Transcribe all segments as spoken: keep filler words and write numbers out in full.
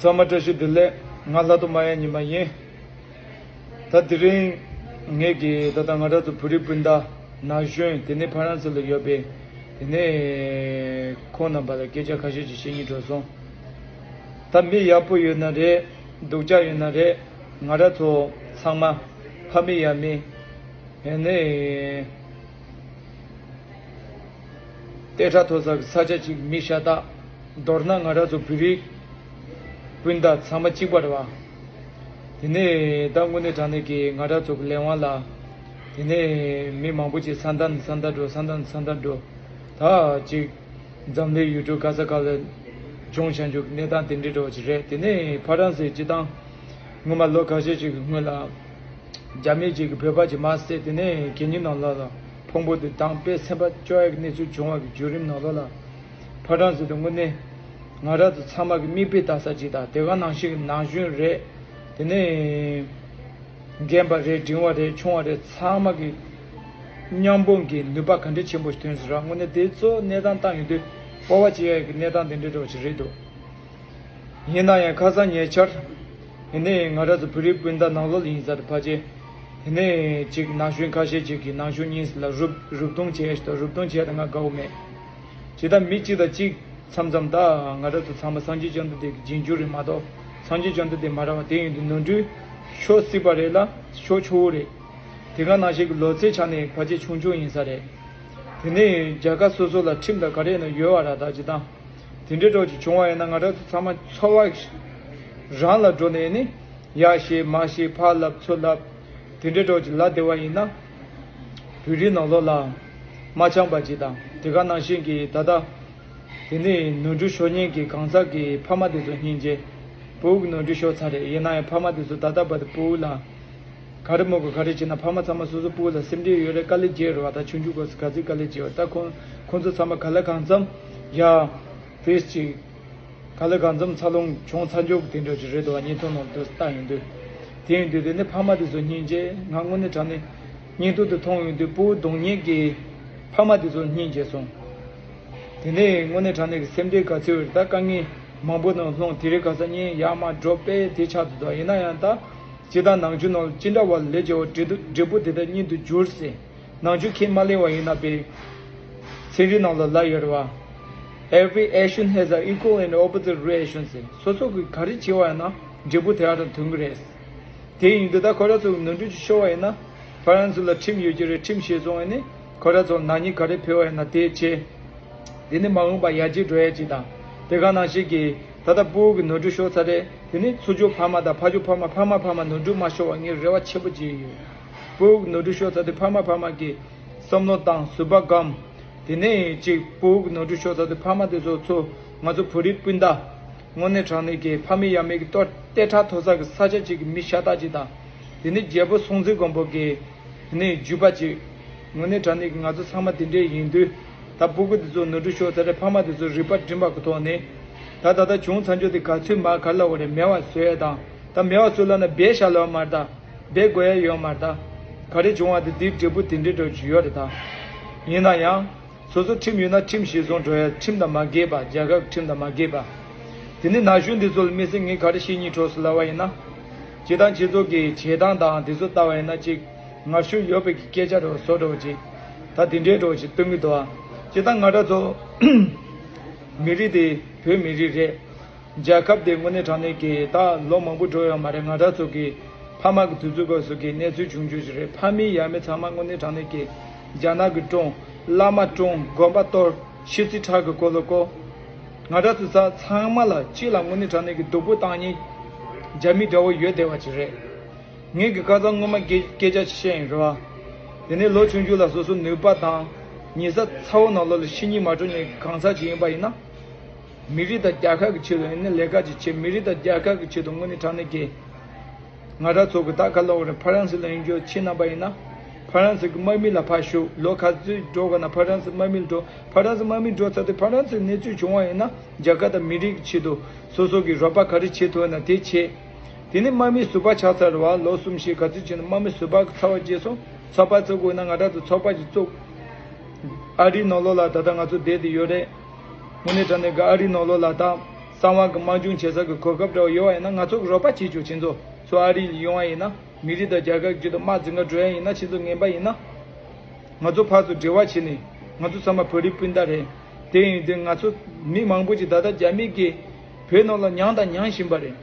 ཚང་མ་བཀྲ་ཤིས་བདེ་ལེགས། ང་ལྷ་ཐོ་མ་ཡ་ཉི་མ་ཡིན། ད་དེ་རིང་ངེད་ཀྱིས་ད་ལྟ་ང་རང་ཚོ་བོད་རིགས་སྤུན་ཟླ་ན་གཞོན་དེ་ནས་ཕ་རན་སི་ལ་ཡོད་པའི་དེ་ནས་ཁོང་རྣམ་པ་ལ་སྐད་ཆ་ཁ་ཤས་ཅིག་བཤད་སྙིང་འདོད་སོང་། ད་མི་ཡག་པོ་ཡོད་ན་རེད། སྡུག་ཅག་ཡོད་ན་རེད། ང་རང་ཚོ་ཚང་མ་ཕ་མེས་ཡ་མེས། ཡང་ནས་ལྟེ་ཁྲག་མཐོ་ས་གི་ས་ཆ་གཅིག་མི་ཤ་སྟག་མདོར་ན་ང་རང་ཚོ་བོད་རིགས་སྤུན་ཟླ་ཚང་མ་གཅིག་པ་རེད་བ། དེ་ནས་ད་དངོས་གནས་དྲང་གནས་ཀྱི་ང་རང་ཚོ་གི་ལས་དབང་ལ། དེ་ནས་མི་མང་པོ་ཅིག་ས་མཐའ་ནས་ས་མཐའ་འགྲོ། ས་མཐའ་ནས་ས་མཐའ་འགྲོ། ད་ཅིག་འཛམ་གླིང་ཡུལ་གྲུ་ག་ས་ག་ལ་བྱུང་བཞག་རྒྱུ་གི་གནས་སྟངས་དེ་འདྲའི་འདྲ་བོ་ཅིག་རེད། དེ་ནས་ཕ་རན་སི་སྤྱི་བཏང་སྔོན་མ་ལོ་ཁ་ཤས་ཅིག་གི་སྔོན་ལ། རྒྱ་མི་གཅིག་གིས་བོད་པ་གཅིག་མར་བསད། དེ་ནས་གད་སྙིགས་ནང་ལོགས་ལ་ཕུང་པོ་དེ་དྭངས་པས་སེམས་པ་སྐྱོ་ཡག་གི་གནས་ཚུལ་བྱུང་བ་གི་བརྒྱུད་རིམ་ནང་ལོགས་ལ། ཕ་རན་སི་དེ་དངོས་གནས་ང་རང་ཚོ་ཚང་མ་གི་མིག་དཔེ་ལྟ་ས་ཅིག་དང་། དེ་ག་ནང་བཞིན་གི་ན་གཞོན་རེད། དེ་ནས་རྒན་པ་རེད། འབྲིང་བ་རེད། ཆུང་བ་རེད། ཚང་མ་གི་མཉམ་སྤུངས་ཀྱི་ནུས་པ་ག་འདྲ་ཆེན་པོ་ཞིག་ཐོན་ཟེར་ར། དངོས་གནས་དེ་ཚོ་གནས་སྟངས་བལྟ་ཡོང་དུས་སྤོབས་པ་སྐྱེ་ཡག་གི་གནས་སྟངས་དེ་འདྲ་འདྲ་བོ་ཞིག་རེད་འདུག། ཡིན་ན་ཡང་ཁ་སང་ཉེ་ཆར། དེ་ནས་ང་རང་ཚོ་བོད་རིགས་སྤུན་ཟླ་ནང་ལོགས་ལ་ཡིན་ས་རེད། ཕལ་ཆེར། དེ་ནས་གཅིག་ན་གཞོན་ཁ་ཤས་ཅིག་གིས་ན་གཞོན་གཉིས་ལ་རུབ་རུབ་རྡུང་བྱས་ཤག། རུབ་རྡུང་བྱས་ད་ང་དགའ་བོ་མེད། ཇི་ལྟར་མི་གཅིག་དང་གཅིག་མཚམས་མཚམས་ད་ང་རང་ཚོ་ཚང་མ་སངས་རྒྱས་བཅོམ་ལྡན་འདས་ཀྱི་རྗེས་འཇུག་རེད་མ་གཏོགས་སངས་རྒྱས་བཅོམ་ལྡན་འདས་མ་རེད་བ། དེ་ཡིན་དུས་ནོར་འཁྲུལ་ཤོར་སྲིད་པ་རེད་ལ་ཤོར་ཆོག་གི་རེད། དེ་ག་ནང་བཞིན་གྱི་ལོ་ཚད་ཆ་ནས་ཕལ་ཆེར་ཆུང་ཆུང་ཡིན་ས་རེད། དེ་ནས་རྒྱལ་ཁབ་སོ་སོ་ལ་ཁྲིམས་དང་ག་རེ་ཡིན་ན་ཡོད་པ་ར། ད་ཅི་དང་། དེ་འདྲའི་འདྲ་བོ་ཅིག་བྱུང་བ་ཡིན་ན་ང་རང་ཚོ་ཚང་མ་ཚོར་བ་རང་ལ་འགྲོ་ནས་ནི། ཡར་བཤད་མར་བཤད་ཕར་ལབ་ཚུར་ལབ། དེ་འདྲའི་འདྲ་བོ་ཅིག་ལབ་བསྡད་པ་ཡིན་ན། བོད་རིགས་ནང་ལོགས་ལ་མ་འཆམ་པ་ཅིག་དང་། དེ་ག་ནང་བཞིན་གྱི་ད་ལྟ། དེ་ནས་ནོར་འཁྲུལ་ཤོར་མཁན་གྱི་གང་ཟག་གི་ཕ་མ་དེ་ཚོ་སྙིང་རྗེ། སྤུ་གུ་གི་ནོར་འཁྲུལ་ཤོར་ཚར་རེད། ཡིན་ན་ཡང་ཕ་མ་དེ་ཚོ་ད་ལྟ་བར་དུ་སྤུ་གུ་ལ། ག་རེ་མོ་གོ་ག་རེ་བྱས་ན་ཕ་མ་ཚང་མ་སོ་སོ་སྤུ་གུ་ལ་སེམས་ཁྲལ་ཡོད་རེད། དཀའ་ལས་བརྒྱབ་རེད་བ། ད་ཆུང་ཆུང་སྐབས་སུ་ག་ཚོད་དཀའ་ལས་བརྒྱབ་བ། ད་ཁོང་ཁོང་ཚོ་ཚང་མ་ག་ལ་གང་འཚམ་ཡ། ཏེས་ཅིག་ག་ལ་གང་འཚམ་འཚར་ལོངས་བྱུང་ཚར་འཇོག་དེ་འདྲ་ཅིག་རེད་འདུག་བ། བརྙན་ཐུང་ནང་དུ་ལྟ་ཡོང་དུས། དེ་ཡིན་དུས་དེ་ནི་ཕ་མ་དེ་ཚོ་སྙིང་རྗེ། ང་དངོས་གནས་དྲང་གནས་བརྙན་ཐུང་དེ་མཐོང་ཡོང་དུས་སྤུ་གུ་རྡུང་མཁན་གྱི་ཕ་མ་དེ་ཚོ་སྙིང་རྗེ་སོང་། དེ་ནས་དངོས་གནས་དྲང་གནས་ཀྱི་སེམས་ཁྲལ་ག་ཚོད་རེད། ད་དཀའ་ངལ་མང་པོ་ནང་ལྷུང་། དེ་རིང་ཁ་སང་གཉིད་ཡར་མར་འགྲོ་དཔེ་དེ་ཆགས་འདུག་ད། ཡིན་ན་ཡང་ད་ཇི་ལྟར་ནང་ཆོས་ནང་ལ་ཅི་འདྲ་བ་ལས་བྱ་བ་འབྲས་བུ་འབྲས་བུ་དེ་དག་སྙིང་དུ་འགྱུར་ཟེར། ནང་ཆོས་ཁས་མ་ལེན་པ་ཡིན་ན་པའི་ཚན་རིག་ནང་ལ་ལབ་ཡོད་རེད་བ། Every action has an equal and opposite reaction ཟེར། སོ་སོ་གིས་ག་རེ་བྱས་པ་ཡིན་ན་འབྲས་བུ་དེ་ག་རང་ཐོན་གྱི་རེད། དེ་ཡིན་དུས་ད་ཁོ་རང་ཚོ་གི་ནོར་འཁྲུལ་ཅིག་ཤོར་བ་ཡིན་ན། ཕ་རན་སི་ལ་ཁྲིམས་ཡོད་ཀྱི་རེད། ཁྲིམས་གཞིར་བཟུང་བ་ཡིན་ན་ཁོ་རང་ཚོ་ལ་ནག་ཉེས་ག་རེ་ཕོག་པ་ཡིན་ན་དེ་བྱས། དེ་ནི་མ་འོངས་པ་ཡར་རྒྱས་འགྲོ་ཡ་ཅིག་དང་། དེ་ག་ནང་བཞིན་གྱི་ད་ལྟ་སྤུ་གུ་གི་ནོར་འཁྲུལ་ཤོར་ཚར་རེད། དེ་ནི་ཚུར་ཕྱོགས་ཕ་མ་དང་ཕར་ཕྱོགས་ཕ་མ། ཕ་མ་ཕ་མ་ནོར་འཁྲུལ་མ་ཤོར་བ་ངས་རེ་བ་ཆེན་པོ་བྱེད་ཀྱི་ཡོད། སྤུ་གུ་གི་ནོར་འཁྲུལ་ཤོར་ཚར་དུས་ཕ་མ་ཕ་མ་གི་བསམ་བློ་བཏང་། བཟོད་པ་སྒོམ། དེ་ནས་ཅིག་སྤུ་གུ་གི་ནོར་འཁྲུལ་ཤོར་ཚར་དུས་ཕ་མ་དེ་ཚོ་ཚོ་ང་ཚོ་བོད་རིགས་སྤུན་ཟླ། དངོས་གནས་དྲང་གནས་ཀྱི་ཕ་མེས་ཡ་མེས་ཀྱི་ལྟོ་ལྟེ་ཁྲག་མཐོ་ས་གི་ས་ཆ་གཅིག་གི་མི་ཤ་སྟག་ཅིག་དང་། དེ་ནི་རྒྱལ་པོ་སྲོང་བཙན་སྒམ་པོ་གི་དེ་ནས་བརྒྱུད་པ་ཅིག། དངོས་གནས་དྲང་གནས་ཀྱི་ང་ཚོ་ཚང་མ་དེ་འདྲས་ཡིན་དུས། ད་སྤུ་གུ་དེ་ཚོ་ནོར་འཁྲུལ་ཤོར་ཚར་རེད། ཕ་མ་དེ་ཚོ་རིག་པ་སྒྲིམ་པ་གི་ཐོག་ནས། ད་ད་ལྟ་བྱུང་ཚར་འཇོག་དེ་ག་ཚོད་མར་ག་ལ་འོ་རེད། མེད་པ་བཟོ་ཡ་དང་། ད་མེད་པ་བཟོ་ལབ་ན་སྦས་བཞག་ལབ་མ་རེད་ད། སྦས་དགོས་ཡ་ཡོད་མ་རེད་ད། ག་རེ་བྱུང་བ་དེ་དེའི་འབྲས་བུ་དེ་འདྲའི་འདྲ་ཅིག་ཡོད་རེད་ད། ཡིན་ན་ཡང་། སོ་སོ་ཁྲིམས་ཡོད་ན་ཁྲིམས་གཞིར་བཟུང་འགྲོ་ཡ། ཁྲིམས་དང་མ་འགལ་བ། རྒྱལ་ཁབ་ཁྲིམས་དང་མ་འགལ་བ། དེ་ནི་ན་གཞོན་འདི་ཚོ་ལ་དམིགས་བསལ་ངས་ག་རེ་བཤད་སྙིང་བྲོ་སོང་ལབ་པ་ཡིན་ན། སྤྱིར་བཏང་ཁྱེད་ཚོ་གི་བྱེད་སྟངས་དང་དེ་ཚོ་ལྟ་བ་ཡིན་ན་ཅིག་ངར་ཤུགས་ཡོད་པའི་གི་སྐད་ཆ་འདྲ་བོ་བཟོ་འདྲ་བོ་ཅིག། ད་དེ་འདྲའི་འདྲ་བོ་ཅིག་སྟོན་གི་འདུག་ཨ། སྤྱིར་བཏང་ང་རང་ཚོ་མི་རིགས་དེ་བོད་མི་རིགས་རེད། རྒྱལ་ཁབ་དེ་དངོས་གནས་དྲང་གནས་ཀྱི་ད་ལོ་མང་པོ་འགྲོ་ཡོད་མ་རེད། ང་རང་ཚོ་གི་ཕ་མ་གི་དུས་ཚོད་སྐབས་སུ་གི་གནས་ཚུལ་བྱུང་རྒྱུ་ཞིག་རེད། ཕ་མེས་ཡ་མེས་ཚང་མ་དངོས་གནས་དྲང་གནས་ཀྱི་རྒྱ་ནག་གི་བཀྲོངས། བླ་མ་བཀྲོངས། དགོན་པ་གཏོར། ཤི་ཚེ་ཁྲག་གི་འཁོར་ལོ་བསྐོར། ང་རང་ཚོ་ཚ་ཚང་མ་ལ་གཅིག་ལ་དངོས་གནས་དྲང་གནས་ཀྱི་སྡུག་པོ་བཏང་མཁན་རྒྱ་མི་འདྲ་བོ་ཡོད་བསྡད་པ་ཅིག་རེད། ངས་གི་ཁ་སང་སྔོན་མ་སྐད་སྐད་ཆ་ཅིག་བཤད་ཡིན་རེད་བ། དེ་ནས་ལོ་ཆུང་ཆུང་ལ་སོ་སོ་ནུས་པ་དང་ཉེ་ས་ཚ་བོ་ནང་ལོགས་ལ་ཤི་ཉེས་མ་འགྲོ་ནས་གང་ཟག་ཅིག་ཡིན་པ་ཡིན་ན། མི་རིགས་དང་རྒྱལ་ཁབ་ཀྱི་ཆེད་དུ་ཡིན་ན་ལས་ཀ་ཅིག་བྱེད། མི་རིགས་དང་རྒྱལ་ཁབ་ཀྱི་ཆེད་དུ་དངོས་གནས་དྲང་གནས་ཀྱི། ང་རང་ཚོ་གི་ད་ག་ལ་འོ་རེད། ཕ་རན་སི་ལ་ཡིན་རྒྱུ་ཁྱེད་རྣམ་པ་ཡིན་ན། ཕ་རན་སི་གི་དམག་མི་ལ་ཕར་ཞུགས། ལོ་ག་ཚོད་འགྲོ་དགོས་ན་ཕ་རན་སི་དམག་མི་ལ་འགྲོ། ཕ་རན་སི་དམག་མི་འགྲོ་ཚར་དུས་ཕ་རན་སི་གནས་ཚུལ་བྱུང་བ་ཡིན་ན་རྒྱལ་ཁབ་དང་མི་རིགས་ཀྱི་ཆེད་དུ་སོ་སོ་གི་རོགས་པ་ག་རེ་བྱེད་ཐུབ་ན་དེ་བྱེད། དེ་ནས་དམག་མི་ཟུར་པ་ཆགས་ཚར་བ་ལོ་གསུམ་བཞི་ག་ཚོད་བྱས་ན་དམག་མི་ཟུར་པ་གི་ཚབ་པ་བྱས་སོང་། ཚོགས་པ་བཙུགས་དགོས་ན་ང་རང་ཚོ་ཚོགས་པ་ཞིག་བཙུགས། ཨ་རིའི་ནང་ལོགས་ལ་ད་ལྟ་ང་ཚོ་བསྡད་དེ་ཡོད་རེད། དངོས་གནས་དྲང་གནས་ཀྱི་ཨ་རིའི་ནང་ལོགས་ལ་ད་ གསང་བ་གི་དམག་སྦྱོང་བྱེད་ས་གི་གོ་སྐབས་འདྲ་བོ་ཡོད་པ་ཡིན་ན། ང་ཚོ་གི་རོགས་པ་བྱེད་ཆོག་ཁྱེད་ཚོ་ཚོ་ཨ་རི་ལ་ཡོང་བ་ཡིན་ན། མི་རིགས་དང་རྒྱལ་ཁབ་ཀྱི་ཆེད་དུ་དམག་འཛིང་ག་འགྲོ་ཡ་ཡིན་ན། ཁྱེད་ཚོ་ངན་པ་ཡིན་ན། ང་ཚོ་ཕར་ཚུར་འབྲེལ་བ་བྱས་ནས། ང་ཚོ་ཚང་མ་བོད་རིགས་སྤུན་ཟླ་རེད། དེ་ཡིན་དུས་ང་ཚོ་མི་མང་པོ་ཅིག་ད་ལྟ་རྒྱ་མི་གིས་བོད་ནང་ལ་མྱངས་དང་མྱང་བཞིན་པ་རེད།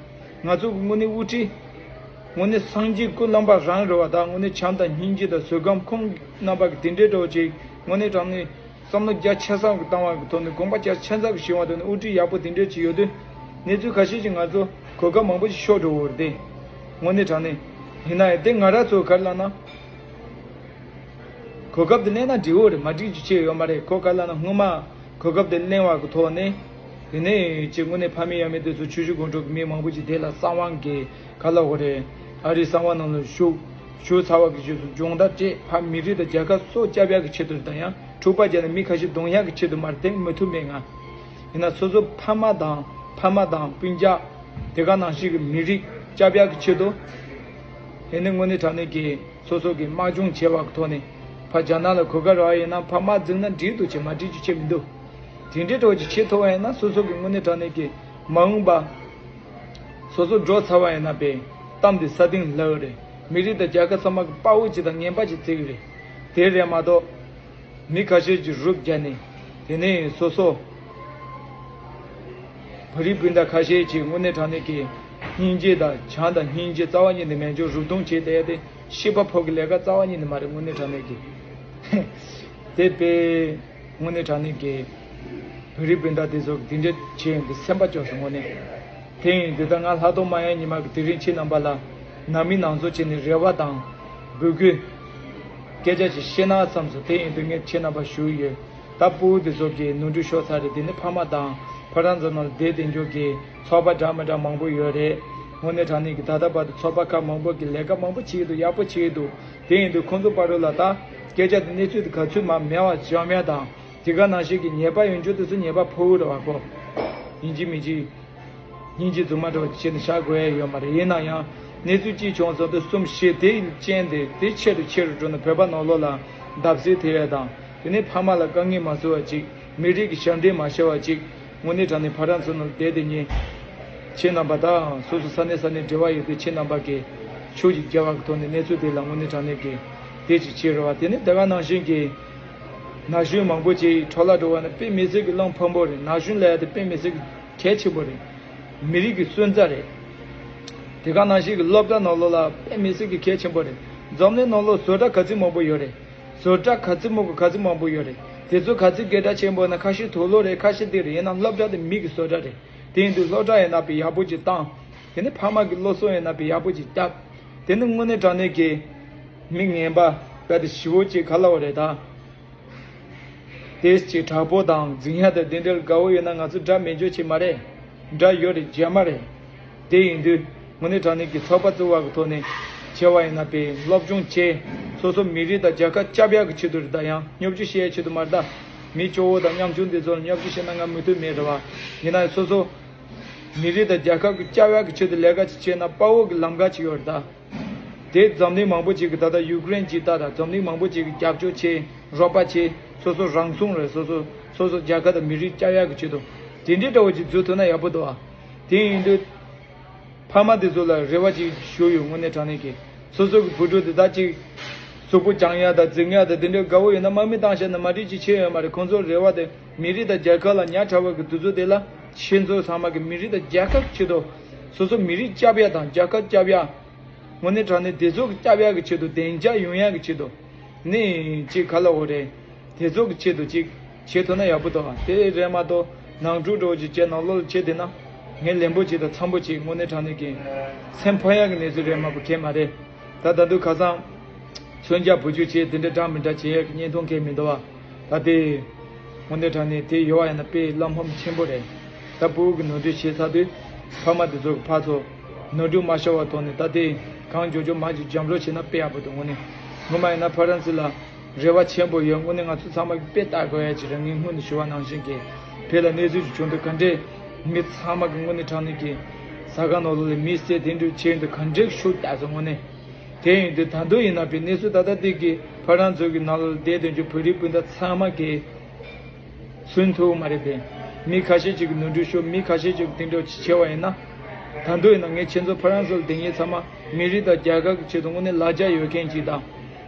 ང་ཚོ་གི་དངོས་གནས་དབུ་ཁྲིད། དངོས་གནས་སངས་རྒྱས་སྐུ་བླ་མ་རང་རེད་པ། ད་དངོས་གནས་བྱམས་དང་སྙིང་རྗེ་དང་བཟོད་སྒོམ་ཁོང་རྣམ་པ་གི་དེ་འདྲའི་འདྲ་བོ་ཅིག་དངོས་གནས་དྲང་གནས་བསམ་བློ་རྒྱ་ཆེ་ས་གི་བཏང་བ་གི་ཐོག་ནས། དགོངས་པ་རྒྱ་ཆེ་ས་གི་བཞེས་པ་དེ་ནི། དབུ་ཁྲིད་ཡག་པོ་དེ་འདྲ་ཅིག་ཡོད་དུས། གནས་ཚུལ་ཁ་ཤས་ཅིག་ང་ཚོ་གོ་སྐབས་མང་པོ་ཞིག་ཤོར་འགྲོ་གི་རེད་དེ། དངོས་གནས་དྲང་གནས་ཡིན་ན་ཡང་། དེ་ང་རང་ཚོ་ག་རེ་ལབ་ན། གོ་སྐབས་དེ་ལེན་ན་འགྲིག་གི་རེད། མ་འགྲིག་རྒྱུ་ཅི་ཡོད་མ་རེད། གོ་ག་ལབ་ན། སྔོན་མ་གོ་སྐབས་དེ་ལེན་པ་གི་ཐོག་ནས། དེ་ནས་ཅིག་དངོས་གནས་ཕ་མེས་ཡང་མེས་དེ་ཚོ་ཆུ་བཞི་སྒང་དྲུག་གི་མི་མང་པོ་ཅིག་དེ་ལ་གསང་བ་གི་ག་ལབ་དགོས་རེད། ཨ་རིའི་གསང་བ་ནང་ལ་ཞུགས། ཞུགས་ཚར་བ་གི་རྗེས་སུ་སྦྱོང་བརྡར་སྤྲད། ཕར་མི་རིགས་དང་རྒྱལ་ཁབ་སྲོག་སྐྱོབ་ཡག་གི་ཆེད་དུ་དང་། ཡང་འཁྲུག་པ་བརྒྱབ་ནས་མི་ཁ་ཤས་གདོང་ཡག་གི་ཆེད་དུ་མ་རེད། དེ་མི་ཐུབ་མེད་ང་། ཡིན་ན་སོ་སོ་ཕ་མ་དང་། ཕ་མ་དང་སྤུན་ཀྱག་དེ་ག་ནང་བཞིན་གྱི་མི་རིགས་སྐྱོབ་ཡག་གི་ཆེད་དུ། དེ་ནི་དངོས་གནས་དྲང་གནས་ཀྱི་སོ་སོ་གི་དམག་སྦྱོང་བྱས་པ་གི་ཐོག་ནས། ཕར་རྒྱ་ནག་ལ་གོ་སྐབས་རག་ཡིན་ན། ཕར་དམག་འཛིང་ན་འགྲིག་འདུག་ཅེས། མ་འགྲིག་རྒྱུ་ཅི་མི་འདུག་དེ་འདྲའི་འདྲ་བོ་ཅིག་བྱེད་ཐུབ་པ་ཡིན་ན། སོ་སོ་གི་དངོས་གནས་དྲང་གནས་ཀྱི་མ་འོངས་པ་སོ་སོ་འགྲོ་ཚར་བ་ཡིན་ན། པའི་གཏམ་དེ་ས་སྟེང་ལབ་རེད། མི་རིགས་དང་རྒྱལ་ཁབ་ཚང་མ་གི་དཔའ་བོ་ཅིག་དང་ངན་པ་ཅིག་བརྩི་གི་རེད། དེ་རེད་མ་གཏོགས། མི་ཁ་ཤས་ཀྱིས་རུབ་བརྒྱབ་ནས། དེ་ནས་སོ་སོ་བོད་རིགས་སྤུན་ཟླ་ཁ་ཤས་ཀྱིས་དངོས་གནས་དྲང་གནས་ཀྱི་སྙིང་རྗེ་དང་། བྱམས་དང་སྙིང་རྗེ་རྩ་བ་ཉིད་ནས་མེད་འཇོག་རུབ་རྡུང་བྱས་བསྡད་དེ། ཤི་བ་ཕོག་གི་ལས་ཀ་རྩ་བ་ཉིད་ནས་མ་རེད། དངོས་གནས་དྲང་གནས་ཀྱི། དེ་དཔེ་དངོས་གནས་དྲང་གནས་ཀྱི་བོད་རིགས་སྤུན་ཟླ་དེ་ཚོ་འདི་འདྲ་བྱས་ཡོང་དུས་སེམས་པ་སྐྱོ་སོང་། དངོས་གནས། དེ་ཡིན་དུས་ད་ང་ལྷག་དོན་མ་ཡང་ཉི་མ་གི་དེ་རིང་ཁྱེད་རྣམ་པ་ལ་ནང་མི་ནང་ཚོ་བྱས་ནས་རེ་བ་དང་འབོད་སྐུལ་སྐད་ཆ་ཞིག་བཤད་ན་བསམ་སོང་། དེ་ཡིན་དུས་ངས་ཁྱེད་རྣམ་པ་ཞུ་ཡི་ཡོད། ད་ཕྲུ་གུ་དེ་ཚོ་གི་ནོར་འཁྲུལ་ཤོར་ཚར་རེད། དེ་ནི་ཕ་མ་དང་ཕ་རང་ཚོ་ནང་བསྡད་དེ་འཇོག་གི་ཚོགས་པ་འདྲ་མི་འདྲ་མང་པོ་ཡོད་རེད། དངོས་གནས་དྲང་གནས་ཀྱི་ད་ལྟ་བར་དུ་ཚོགས་པ་ཁག་མང་པོ་གི་ལས་ཀ་མང་པོ་བྱེད་ཀྱི་འདུག་ཡག་པོ་བྱེད་ཀྱི་འདུག་དེ་ཡིན་དུས་ཁོང་ཚོ་བར་དུ་ལ་ད་སྐད་ཆ་དེ་གནས་ཚུལ་དེ་ག་ཚོད་མ་མེད་པ་བཞག་ཡ་དང་། དེ་ག་ནང་བཞིན་གྱི་ཉེས་པ་ཡོང་རྒྱུ་དེ་ཚོ་ཉེས་པ་ཕོག་གི་རེད་པ་ཁོ། ཡིན་གཅིག་མིན་གཅིག་སྙིང་རྗེ་རྫུན་མ་འདྲ་བོ་བྱས་ནས་བཞག་དགོས་ཡ་ཡོད་མ་རེད། ཡིན་ན་ཡང་གནས་ཚུལ་གཅིག་བྱུང་སོང་དུས་གསུམ་བཞི་དེའི་རྐྱེན་དེ་དེ་ཆེ་རུ་ཆེ་རུ་འགྲོ་ནས་བོད་པ་ནང་ལོགས་ལ་བརྡབ་གསིག་ཐེབས་ཡ་དང་། དེ་ནས་ཕ་མ་ལ་དཀའ་ངལ་མ་བཟོ་བ་ཅིག་མི་རིགས་ཀྱི་ཞབས་འདྲེན་མ་བྱ་བ་ཅིག་དངོས་གནས་དྲང་གནས་ཕ་རང་ཚོ་ནང་བསྡད་དེ་ཉིན། ཁྱེད་རྣམ་པ་དང་སོ་སོ་ས་གནས་ས་གནས་འབྲེལ་བ་ཡོད་དུས། ཁྱེད་རྣམ་པ་གིས་ཤུགས་ཀྱིས་རྒྱབ་པ་གི་ཐོག་ནས་གནས་ཚུལ་དེ་ལ་དངོས་གནས་དྲང་གནས་ཀྱི་དེ་ཅིག་བྱེད་རོགས། དེ་ནས་དེ་ག་ནང་བཞིན་གྱི་ན་གཞོན་མང་པོ་ཅིག་འཕྲོ་བརླག་འགྲོ་བ་ནི་དཔེ་མི་སྲིད་ཀྱི་བློ་ཕམ་པོ་རེད། ན་གཞོན་ལབ་ཡ་དེ་དཔེ་མི་སྲིད་ཀྱི་གལ་ཆེན་པོ་རེད། མི་རིགས་ཀྱི་སོན་རྩ་རེད། དེ་ག་ནང་བཞིན་གྱི་སློབ་གྲྭ་ནང་ལོགས་ལ་དཔེ་མི་སྲིད་ཀྱི་གལ་ཆེན་པོ་རེད། འཛམ་གླིང་ནང་ལོགས་བཟོ་གྲྭ་ག་ཚོད་མང་པོ་ཡོད་རེད། བཟོ་གྲྭ་ག་ཚོད་མང་པོ་ག་ཚོད་མང་པོ་ཡོད་རེད། དེ་ཚོ་ག་ཚོད་སྐད་གྲགས་ཆེན་པོ་ན། ཁ་ཤས་དུག་ལོག་རེད། ཁ་ཤས་འདི་རེད། ཡིན་ནའང་སློབ་གྲྭ་དེ་མི་གི་བཟོ་གྲྭ་རེད། དེ་ཡིན་དུས་སློབ་གྲྭ་ཡིན་ན་དཔེ་ཡག་པོ་ཅིག་བཏང་། དེ་ནི་ཕ་མ་གི་སློབ་གསོ་ཡིན་ན་དཔེ་ཡག་པོ་ཅིག་བརྒྱབ། དེ་ནི་དངོས་གནས་དྲང་གནས་ཀྱི་མི་ངན་པ་དཔེ་དེ་ཞི་བོ་ཅིག་ག་ལ་བ་རེད་ད། དེ་ཅིག་དྲག་པོ་དང་འཛིང་ཡ་དང་དེ་འདྲ་དགའ་བོ་ཡོད་ན། ང་ཚོ་དགྲ་མེད་འཇོག་བྱེད་མ་རེད། དགྲ་ཡོད་རེད། རྒྱ་མ་རེད། དེ་ཡིན་དུས་དངོས་གནས་དྲང་གནས་ཀྱི་ཚོགས་པ་བཙུགས་པ་གི་ཐོག་ནས་བྱས་པ་ཡིན་ན། དཔེ་སློབ་སྦྱོང་བྱས། སོ་སོ་མི་རིགས་དང་རྒྱལ་ཁབ་སྐྱོབ་ཡག་གི་ཆེད་དུ་རེད། ད་ཡང་བརྙས་བཅོས་བྱེད་ཡག་ཆེད་དུ་མ་རེད་ད། མི་སྐྱོ་བོ་དང་ཉམ་ཆུང་འདི་ཚོ་ལ་བརྙས་བཅོས་བྱས་ན་ང་མི་ཐུབ་མེད་རེད་པ། ཡིན་ན་སོ་སོ་མི་རིགས་དང་རྒྱལ་ཁབ་ཀྱི་སྐྱོབ་ཡག་གི་ཆེད་དུ་ལས་ཀ་ཅིག་བྱས་ན་དཔའ་བོ་གི་ལམ་ཁ་ཅིག་ཡོད་རེད་ད། དེ་འཛམ་གླིང་མང་པོ་ཅིག་གིས་ད་ལྟ་ཡུཀ་རེན་གྱིས་ལྟ་དང་། འཛམ་གླིང་མང་པོ་ཅིག་གིས་རྒྱབ་སྐྱོར་བྱས། རོགས་པ་བྱས། སོ་སོ་རང་སྲུང་རེད། སོ་སོ་སོ་སོ་རྒྱལ་ཁབ་དང་མི་རིགས་སྐྱོབ་ཡག་གི་ཆེད་དུ། དེ་འདྲའི་འདྲ་བོ་ཅིག་འཛུལ་ཐུབ་ན་ཡག་པོ་འདུག་ཨ། དེ་ཡིན་དུས་ཕ་མ་དེ་ཚོ་ལ་རེ་བ་ཅིག་ཞུ་ཡོད། དངོས་གནས་དྲང་གནས་ཀྱི་སོ་སོ་གི་བུ་ཕྲུག་དེ་དག་ཅིག་གཟུགས་པོ་བྱང་ཡག་དང་འཛིང་ཡག་དང་དེ་འདྲའི་དགའ་བོ་ཡོད་ན། དམག་མི་བཏང་བཞག་ན་མ་འགྲིག་ཅིག་ཆེ་ཡོད་མ་རེད། ཁོང་ཚོར་རེ་བ་དེ་མི་རིགས་དང་རྒྱལ་ཁབ་ལ་ཉག་ཕྲ་བ་གི་དུས་ཚོད་དེ་ལ། ཁྱེད་ཚོ་ཚང་མ་གི་མི་རིགས་དང་རྒྱལ་ཁབ་ཆེད་དུ། སོ་སོ་མི་རིགས་སྐྱོབ་ཡག་དང་རྒྱལ་ཁབ་སྐྱོབ་ཡག་དངོས་གནས་དྲང་གནས་དེ་ཚོ་གི་སྐྱོབ་ཡག་གི་ཆེད་དུ། བདེ་འཇགས་ཡོང་ཡག་གི་ཆེད་དུ། ནི་ཅིག་ག་ལ་འོ་རེད། དེ་ཚོ་གི་ཆེད་དུ་ཅིག་བྱེད་ཐུབ་ན་ཡག་པོ་འདུག་ཨ། དེ་རེད་མ་གཏོགས་ནང་འཁྲུག་འདྲ་བོ་ཅིག་བྱས་ནང་ལོགས་ལ་བྱས་བསྡད་ན། ངས་ལན་པོ་ཅིག་དང་འཚམ་པོ་ཅིག་དངོས་གནས་དྲང་གནས་ཀྱི་སེམས་ཕམ་ཡག་གི་གནས་ཚུལ་རེད་མ་གཏོགས་གང་ཡང་མ་རེད། ད་ད་དུང་ཁ་སང་མཚོན་ཆ་བུ་ཆུ་བྱས་དེ་འདྲ་འདྲ་མི་འདྲ་བྱེད་ཡག་གི་བརྙན་ཐུང་གང་ཡང་མི་འདུག་ཨ། ད་དེ་དངོས་གནས་དྲང་གནས་དེ་ཡོད་པ་ཡིན་ན་དཔེ་བློ་ཕམ་ཆེན་པོ་རེད། ད་ཕྲུ་གུ་གི་ནོར་འཁྲུལ་བྱས་ཚར་དུས་ཕ་མ་དེ་ཚོ་གི་ཕར་ཚུར་ནོར་འཁྲུལ་མ་ཤོར་བ་ཐོག་ནས། ད་དེ་གང་མགྱོགས་མགྱོགས་མ་ཅིག་འཇམ་རོགས་བྱས་ན་དཔེ་ཡག་པོ་འདུག་དངོས་གནས་ངོ་མ་ཡིན་ན་ཕ་རན་སི་ལ་རེ་བ་ཆེན་པོ་ཡོད། དངོས་གནས་ང་ཚོ་ཚང་མ་གི་དཔེ་ལྟ་དགོས་ཡ་ཅིག་རེད། ངས་སྔོན་ནས་ཞུ་བ་ནང་བཞིན་གྱི་བོད་ལ་གནས་ཚུལ་ཅིག་བྱུང་དུས་ག་འདྲས་མི་ཚང་མ་གི་དངོས་གནས་དྲང་གནས་ཀྱི་ཟ་ཁང་ནང་ལོགས་ལ་མི་བསད་དེ་འདྲ་བྱས་དུས་ག་འདྲས་ཤུགས་རྒྱག་སོང་། དངོས་གནས། དེ་ཡིན་དུས་ད་དུང་ཡིན་ན་བོད་གནས་ཚུལ་ད་ལྟ་འདི་གི་ཕ་རན་སི་གི་ནང་ལ་བསྡད་དོན་གྱི་བོད་རིགས་སྤུན་ཟླ་ཚང་མ་གིས་སུན་ཐུབ་མ་རེད་པས། མི་ཁ་ཤས་ཅིག་གིས་ནོར་འཁྲུལ་ཤོར། མི་ཁ་ཤས་ཅིག་གིས་དེ་འདྲ་བྱས་པ་ཡིན་ན། ད་དུང་ཡིན་ན་ངས་ཁྱེད་ཚོ་ཕ་རན་སི་ལ་སྡོད་མཁན་ཚང་མ་མི་རིགས་དང་རྒྱལ་ཁབ་ཀྱི་ཆེད་དུ་དངོས་གནས་ལ་རྒྱ་ཡོད་མཁན་ཅིག་དང་།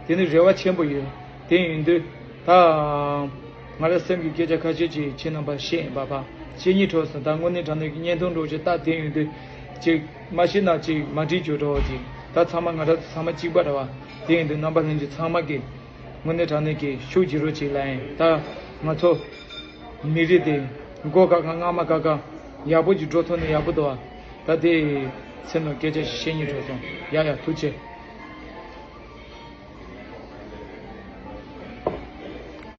དེ་ནི་རེ་བ་ཆེན་པོ་ཡོད། དེ་ཡིན་དུས་ད་ང་རའི་སེམས་ཀྱི་སྐད་ཆ་ཁ་ཤས་ཅིག་ཁྱེད་རྣམ་པར་བཤད་ཡིན་པ། ཕ་བཤད་སྙིང་བྲོ་སོང་། ད་དངོས་གནས་དྲང་གནས་ཀྱི་བརྙན་ཐུང་འདྲ་ཅིག་ལྟ། དེ་ཡིན་དུས་ཅིག་མ་ཤེས་ན་ཅིག་མ་འགྲིག་རྒྱུ་འདྲ་བོ་ཅིག་ད་ཚང་མ་ང་རང་ཚོ་ཚང་མ་གཅིག་པ་རེད་བ། དེ་ཡིན་དུས་རྣམ་པ་ལྷན་རྒྱས་ཚང་མ་གིས་དངོས་གནས་དྲང་གནས་ཀྱི་ཤུགས་རྒྱག་རོགས་བྱེད་ལབ་ཡིན། ད་ང་ཚོ་མི་རིགས་དེ་མགོ་ཁ་ཁ་རྔ་མ་ཁ་ཁ་ཡག་པོ་ཅིག་འགྲོ་ཐུབ་ན་ཡག་པོ་འདུག་བ། ད་དེ་ཚེ་ནོར་སྐད་ཆ་ཞིག་བཤད་སྙིང་བྲོ་སོང་། ཡ་ཡ། ཐུགས་རྗེ་ཆེ།